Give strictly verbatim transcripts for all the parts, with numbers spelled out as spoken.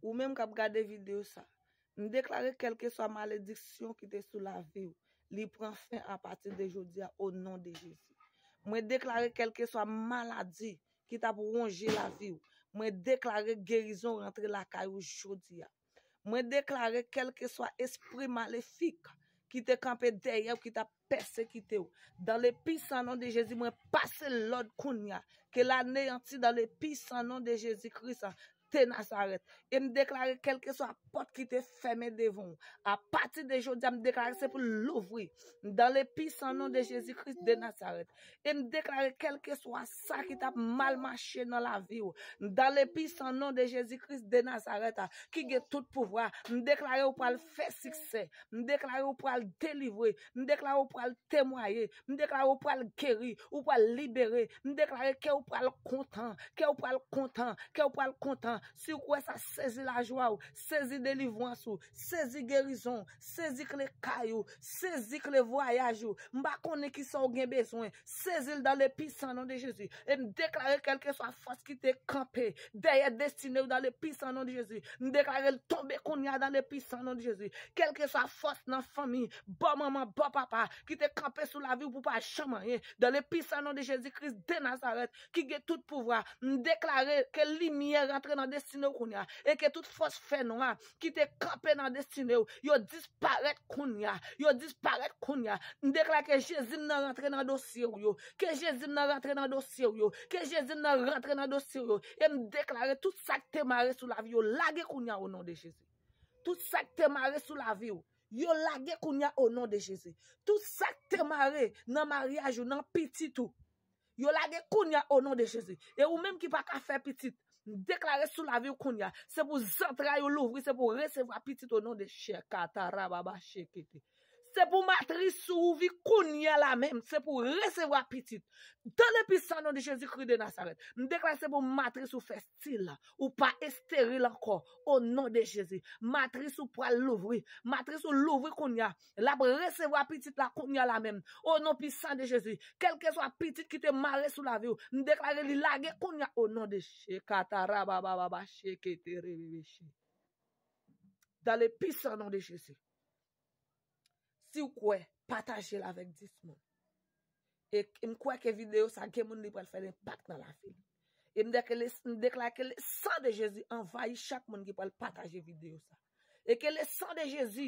Ou menm k ap gade videyo sa, m deklare kèlkeswa malediksyon ki te sou lavi w, li pran fen apati de jodi a, o non de Jezi. Mwen deklare kèlkeswa maladi ki t ap wonje lavi w, mwen deklare gerizon rantre lakay ou jodi a. Mwen deklare kèlkeswa espri malefik ki te kanpe dèyè w, ki t ap pèsekite w, dans le puissant nom de Jésus, mwen pase lòd kounye a, ke l aneyanti dans le puissant nom de Jésus Christ de Nazareth. E m deklare kèlkeswa pòt ki te fèmen devan w, apati de jodi a, m deklare se pou l louvri dans le puissant nom de Jésus Christ de Nazareth. E m deklare kèlkeswa sa ki t ap mal mache nan lavi w, dans le puissant nom de Jésus Christ de Nazareth, ki gen tout pouvwa, m deklare ou pral fè siksè. M deklare ou pral delivre. M deklare ou pral temwaye. M deklare ou pral geri. Ou pral libere. M deklare ke ou pral kontan. Ke ou pral kontan. Ke ou pral kontan. Si w kwè sa, sezi lajwa w. Sezi delivrans ou. Sezi gerizon. Sezi kle kay ou. Sezi kle vwayaj ou. M pa konnen kisa w gen bezwen. Sezi l dans le puissant nom de Jésus. E m deklare kèlkeswa fòs ki te kanpe dèyè destine w dans le puissant nom de Jésus. M deklare l tonbe kounye a dans le puissant nom de Jésus. Kèlkeswa fòs nan fanmi, bò manman, bò papa, ki te kanpe sou lavi w pou pa janm anyen, dans le puissant nom de Jésus Christ de Nazareth, ki gen tout pouvwa, m deklare ke limyè rantre nan destine w kounye a, e ke tout fòs fènwa ki te kanpe nan destine w, yo disparèt kounye a, yo disparèt kounye a. M deklare ke Jezi m nan rantre nan dosye w yo, ke Jezi m nan rantre nan dosye w yo, ke Jezi m nan rantre nan dosye w yo. E m deklare tout sa k te mare sou lavi yo lage kounye a o non de Jezi. Tout sa k te mare sou lavi w, yo lage kounye a o non de Jezi. Tout sa k te mare nan maryaj ou, nan pitit ou, yo lage kounye a o non de Jezi. E ou menm ki pa ka fè pitit, m deklare sou lavi w kounye a, se pou zantray ou louvri, se pou resevwa pitit o non de Chèkatarababa Chekete. Se pou matris ou ouvri kounye a la menm, se pou resevwa pitit. Dans le puissant nom de Jésus-Christ de Nazareth, m deklare se pou matris ou fèstil, ou pa esteril ankò, o non de Jezi. Matris ou pral louvri, matris ou louvri kounye a, l ap resevwa pitit la kounye a la menm, o non pwisan de Jezi. Kèlkeswa pitit ki te mare sou lavi w, m deklare li lage kounye a, o non de Chekatarababa Chekete Rebebeche. Dans le puissant nom de Jésus. Si w kwè, pataje l avèk dis moun. E m kwè ke videyo sa, gen moun li pral fè lenpak nan lavi l. E m deklare ke le san de Jezi anvayi chak moun ki pral pataje videyo sa. E ke le san de Jezi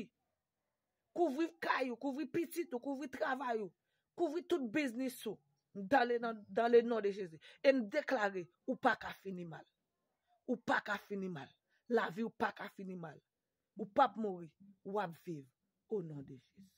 kouvri kay ou, kouvri pitit ou, kouvri travay ou, kouvri tout biznis ou. Dans le non de Jezi. E m deklare, ou pa ka fini mal. Ou pa ka fini mal. Lavi ou pa ka fini mal. Ou p ap mouri, w ap viv. O non de Jezi.